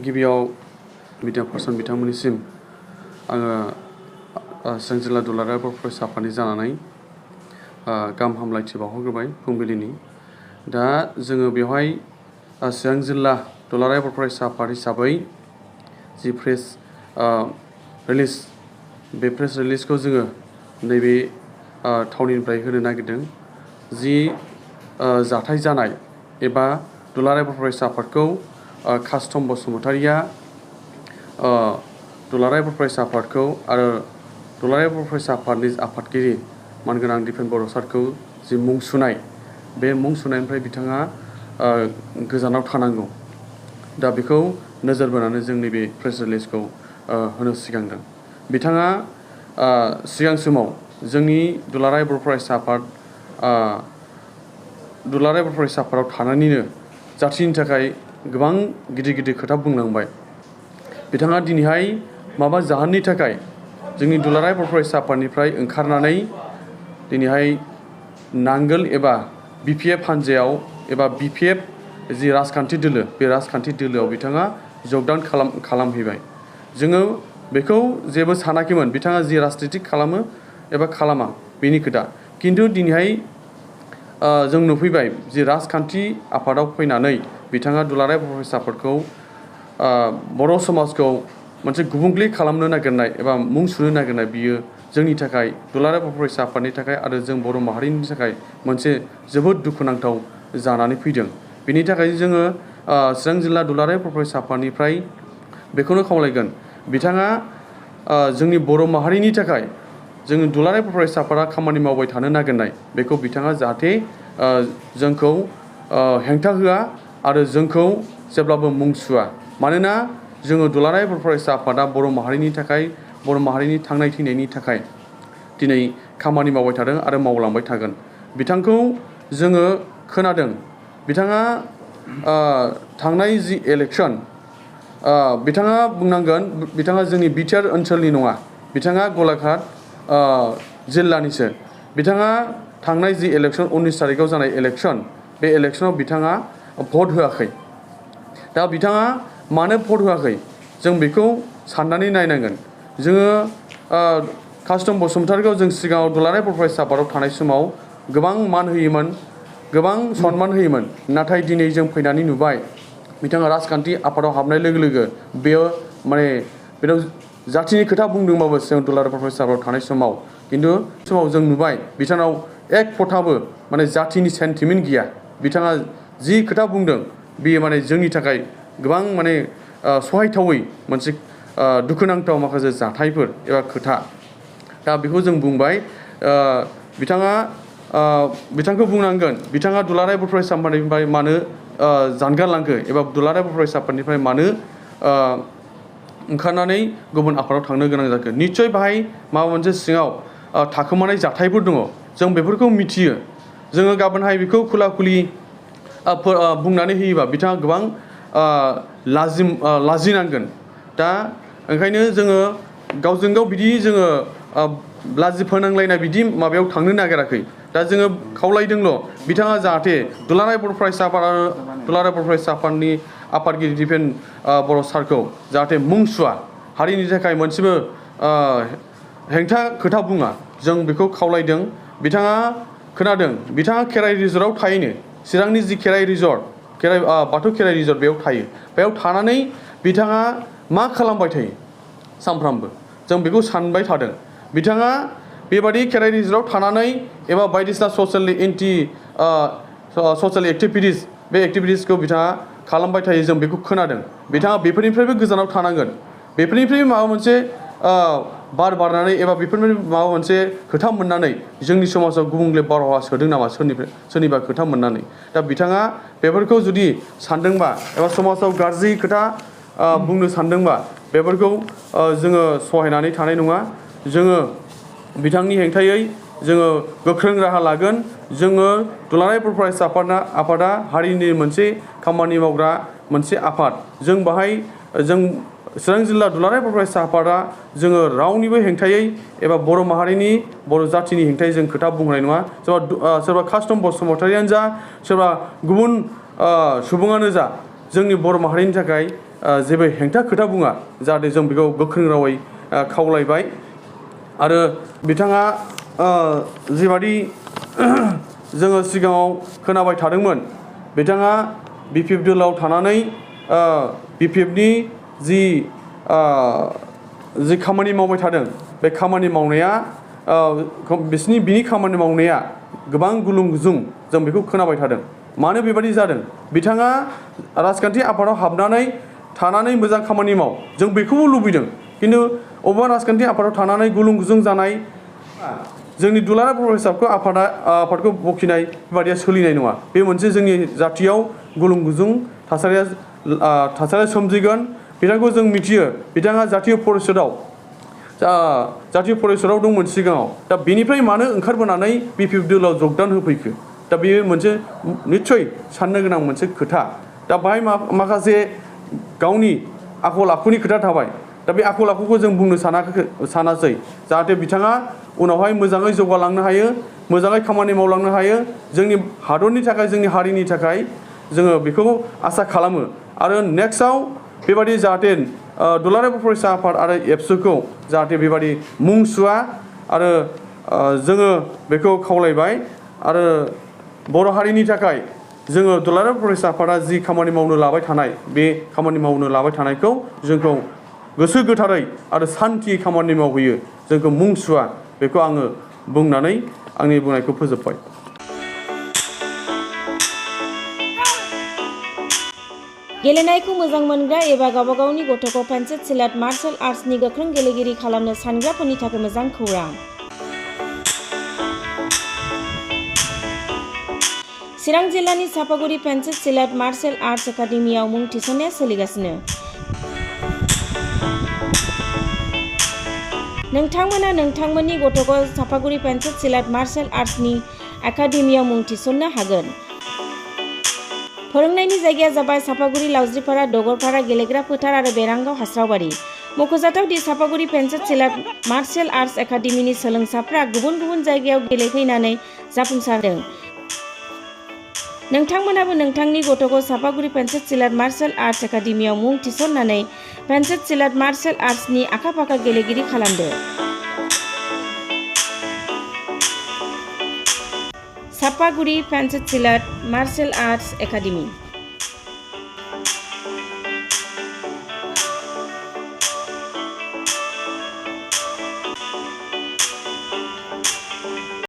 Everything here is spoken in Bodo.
गिबियाव मिडिया पार्सन बिथांमोननिसिम आङो चिरां जिल्ला दुलाराय बर' फरायसा आफादनि जानानै गाहाम हामलायथि बावहरग्रोबाय फुंबिलिनि। दा जोङो बेवहाय चिरां जिल्ला दुलाराय बर' फरायसा आफाद हिसाबै जि प्रेस रिलिज बे प्रेस रिलिजखौ जोङो नैबे थावनिनिफ्राय होनो नागिरदों। जि जाथाय जानाय एबा दुलाराय बर' फरायसा आफादखौ कास्टम बसुमतारिया दुलाराय बर' फरायसा आफादखौ आरो दुलाराय बर' फरायसा आफादनि आफादगिरि मानगोनां दिपेन बर' सारखौ जि मुं सुनाय, बे मुं सुनायनिफ्राय बिथाङा गोजानाव थानांगौ। दा बेखौ नोजोर बोनानै जों नैबे प्रेस रिलिजखौ होनो सिगांदों। बिथाङा सिगां समाव जोंनि दुलाराय बर' फरायसा आफाद दुलाराय बर' फरायसा आफादाव थानानैनो जाथिनि थाखाय गोबां गिदिर गिदिर खोथा बुंलांबाय। बिथाङा दिनैहाय माबा जाहोननि थाखाय जोंनि दुलाराय बर' फरायसा आफादनिफ्राय ओंखारनानै दिनैहाय नांगोल एबा BPF हान्जायाव एबा BPF जि राजखान्थि दोलो, बे राजखान्थि दोलोआव बिथाङा जगदान खालामहैबाय। जोङो बेखौ जेबो सानाखैमोन बिथाङा जि राजनिति खालामो एबा खालामा बेनि खोथा। खिन्थु दिनैहाय जों नुफैबाय जि राजखान्थि आफादाव फैनानै बिथाङा दुलाराय बर' फरायसा आफादखौ बर' समाजखौ मोनसे गुबुंले खालामनो नागिरनाय एबा मुं सुनो नागिरनाय, बियो जोंनि थाखाय दुलाराय बर' फरायसा आफादनि थाखाय आरो जों बर' माहारिनि थाखाय मोनसे जोबोद दुखुनांथाव जानानै फैदों। बेनि थाखाय जोङो चिरां जिल्ला दुलाराय बर' फरायसा आफादनिफ्राय बेखौनो खावलायगोन, बिथाङा जोंनि बर' माहारिनि थाखाय जोंनि दुलाराय बर' फरायसा आफादा खामानि मावबाय थानो नागिरनाय, बेखौ बिथाङा जाहाथे जोंखौ हेंथा होआ आरो जोंखौ जेब्लाबो मुं सुवा। मानोना जोङो दुलाराय बर' फरायसा आफादा बर' माहारिनि थाखाय, बर' माहारिनि थांनाय थैनायनि थाखाय दिनै खामानि मावबाय थादों आरो मावलांबाय थागोन। बिथांखौ जोङो खोनादों, बिथाङा थांनाय जि इलेक्सन, बिथाङा बुंनांगोन बिथाङा जोंनि बिटिआर ओनसोलनि नङा, बिथाङा गलाघाट जिल्लानिसो। बिथाङा थांनाय जि इलेक्सन 19 तारिखआव जानाय इलेक्सन, बे इलेक्सनाव बिथाङा भट होआखै। दा बिथाङा मानो भट होआखै जों बेखौ साननानै नायनांगोन। जोङो कास्टम बसुमतारिखौ जों सिगाङाव दुलाराय बर' फरायसा आफादाव थानाय समाव गोबां मान होयोमोन, गोबां सनमान होयोमोन। नाथाय दिनै जों फैनानै नुबाय बिथाङा राजखान्थि आफादाव हाबनाय लोगो लोगो बेयो माने बेनाव जाथिनि खोथा बुंदोंबाबो जों दुलाराय बर' फरायसा आफादाव थानाय समाव, खिन्थु समाव जों नुबाय बिथांनाव एक फथाबो माने जाथिनि सेन्टिमेन्ट गैया। बिथाङा जि खोथा बुंदों बेयो माने जोंनि थाखाय गोबां माने सहायथावै मोनसे दुखुनांथाव माखासे जाथायफोर एबा खोथा। दा बेखौ जों बुंबाय, बिथांखौ बुंनांगोन बिथाङा दुलाराय बर' फरायसा आफादनिफ्राय मानो जानगारलांखो एबा दुलाराय बर' फरायसा आफादनिफ्राय मानो ओंखारनानै गुबुन आफादाव थांनो गोनां जाखो। निस्सय बाहाय माबा मोनसे सिङाव थाखोमानाय जाथायफोर दङ, जों बेफोरखौ मिथियो। जोङो गाबोनहाय बेखौ खुला खुलि बुंनानै होयोबा बिथाङा गोबां लाजिनांगोन। दा ओंखायनो जोङो गावजों गाव बिदि जोङो लाजि फोनांलायनाय बिदि माबायाव थांनो नागिराखै। दा जोङो खावलायदोंल' बिथाङा जाहाथे दुलाराय बर' फरायसा आफादनि आफादगिरि दिपेन बर' सारखौ जाहाथे मुं सुवा, हारिनि थाखाय मोनसेबो हेंथा खोथा बुङा, जों बेखौ खावलायदों। बिथाङा खोनादों बिथाङा खेराइ रिजर्टआव थायोनो, चिरांनि जि खेराइ रिजर्ट, बाथौ खेराइ रिजर्ट, बेयाव थायो। बेयाव थानानै बिथाङा मा खालामबाय थायो सानफ्रामबो, जों बेखौ सानबाय थादों। बिथाङा बेबादि खेराइ रिजर्टआव थानानै एबा बायदिसिना ससियेल एक्टिभिटिस, बे एक्टिभिटिसखौ बिथाङा खालामबाय थायो, जों बेखौ खोनादों। बिथाङा बेफोरनिफ्रायबो गोजानाव थानांगोन। बेफोरनिफ्राय माबा मोनसे बार बारनानै एबा बेफोरनिफ्राय माबा मोनसे खोथा मोननानै जोंनि समाजाव गुबुंले बारहावा सोदों नामा सोरनिबा खोथा मोननानै। दा बिथाङा बेफोरखौ जुदि सानदोंबा एबा समाजाव गाज्रि खोथा बुंनो सानदोंबा बेफोरखौ जोङो सहायनानै थानाय नङा। जोङो बिथांनि हेंथायै जोङो गोख्रों राहा लागोन। जोङो दुलाराय बर' फरायसा आफादा हारिनि मोनसे खामानि मावग्रा मोनसे आफाद। जों बाहाय जों चिरां जिल्ला दुलाराय बर' फरायसा आफादा जोङो रावनिबो हेंथायै एबा बर' माहारिनि, बर' जाथिनि हेंथायै जों खोथा बुंनाय नङा। सोरबा कास्टम बसुमतारियानो जा, सोरबा गुबुन सुबुङानो जा, जोंनि बर' माहारिनि थाखाय जेबो हेंथा खोथा बुङा जाहाथे जों बेखौ गोख्रों रावै खावलायबाय आरो बिथाङा जिबादि जोङो सिगाङाव खोनाबाय थादोंमोन बिथाङा BPF दोलाव थानानै BPFनि जि खामानि मावबाय थादों बे खामानि मावनाया बिनि खामानि मावनाया गोबां गुलुं गुजुं जों बेखौ खोनाबाय थादों मानो बेबादि जादों बिथाङा राजखान्थि आफादाव हाबनानै थानानै मोजां खामानि माव जों बेखौबो लुबैदों खिन्थु अबेबा राजखान्थि आफादाव थानानै गुलुं गुजुं जानाय जोंनि दुलाराय बर' हिसाबखौ आफादखौ बखिनाय बेबादिया सोलिनाय नङा बे मोनसे जोंनि जाथियाव गुलुं गुजुं थासारिया सोमजिगोन बिथांखौ जों मिथियो बिथाङा जातीय परिषदआव दंमोन सिगाङाव दा बेनिफ्राय मानो ओंखारबोनानै BPF दोलाव जगदान होफैखो दा बेयो मोनसे निस्सय साननो गोनां मोनसे खोथा दा बाहाय माखासे गावनि आखल आखुनि खोथा थाबाय दा बे आखल आखुखौ जों बुंनो सानासै जाहाथे बिथाङा उनावहाय मोजाङै जौगालांनो हायो मोजाङै खामानि मावलांनो हायो जोंनि हादरनि थाखाय जोंनि हारिनि थाखाय जोङो बेखौ आसा खालामो आरो नेक्स्टआव बेबादि जाहाथे दुलाराय बर' फरायसा आफाद आरो एबसुखौ जाहाथे बेबादि मुं सुवा आरो जोङो बेखौ खावलायबाय आरो बर' हारिनि थाखाय जोङो दुलाराय बर' फरायसा आफादा जि खामानि मावनो लाबाय थानाय बे खामानि मावनो लाबाय थानायखौ जोंखौ गोसो गोथारै आरो सान्थियै खामानि मावहैयो जोंखौ मुं सुवा बेखौ आङो बुंनानै आंनि बुंनायखौ फोजोबबाय गेलेनायखौ मोजां मोनग्रा एबा गावबा गावनि गथ'खौ पेन्सिल सिलाट मार्शल आर्ट्सनि गोख्रों गेलेगिरि खालामनो सानग्राफोरनि थाखाय मोजां खौरां चिरां जिल्लानि सापागुरि पेन्सिल सिलाट मार्शल आर्ट्स एकाडेमियाव मुं थिसननाया सोलिगासिनो नोंथांमोना नोंथांमोननि गथ'खौ सापागुरि पेन्सिल सिलाट मार्शल आर्ट्सनि एकाडेमियाव मुं थिसननो हागोन फोरोंनायनि जायगाया जाबाय सापागुरि लावज्रिपारा दगरपारा गेलेग्रा फोथार आरो बेरांगाव हास्रावबारि मख'जाथाव दि सापागुरि पेन्सिल सिलाट मार्शल आर्ट्स एकाडेमिनि सोलोंसाफ्रा गुबुन गुबुन जायगायाव गेलेहैनानै जाफुंसारदों नोंथांमोनाबो नोंथांनि गथ'खौ सापागुरि पेन्सिल सिलाट मार्शल आर्ट्स एकाडेमियाव मुं थिसननानै पेन्सिल सिलाट मार्शल आर्ट्सनि आखा-फाखा गेलेगिरि खालामदो Sapaguri pencil सिलाट martial arts academy